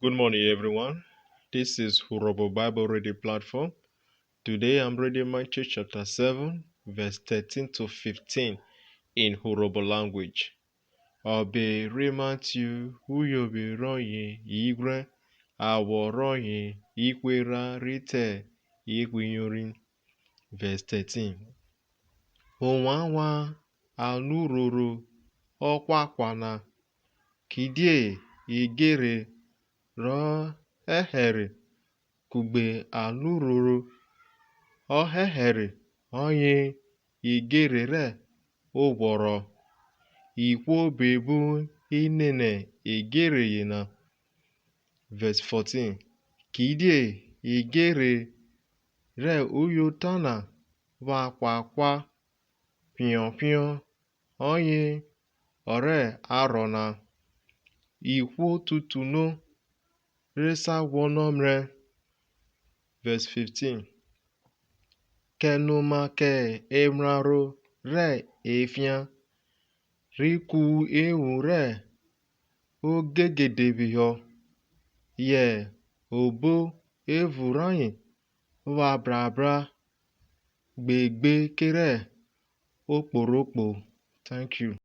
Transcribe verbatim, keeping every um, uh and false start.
Good morning, everyone. This is Urhobo Bible Reading Platform. Today I'm reading Matthew chapter seven, verse thirteen to fifteen in Urhobo language. Ọbe ri Matthew, uyovwi rọye ighwrẹn, awọ rọye ihwe erha rhi te ihwe iyori. Verse thirteen. Ovwan wan anurhoro ọhwahwa na, kidie idjerhe rọ hẹhẹre kugbe anurhoro ọhẹhẹre ọye idjerhe rẹ oghwọrọ. Ihwo buebun i nene idjerhe yena. Verse fourteen. Kidie idjerhe rẹ uyota na pha hwahwa phiọnphiọn, ọye ọ rẹ arhọ na, ihwo tutuno re sa guọnọ mrẹ. Verse fifteen. Kẹnoma kẹ emraro rẹ efian, ri ku ewun rẹ ogegede phihọ, yẹ obo evun rayen pha brabra gbegbe kerẹ okpohrokpo. Thank you.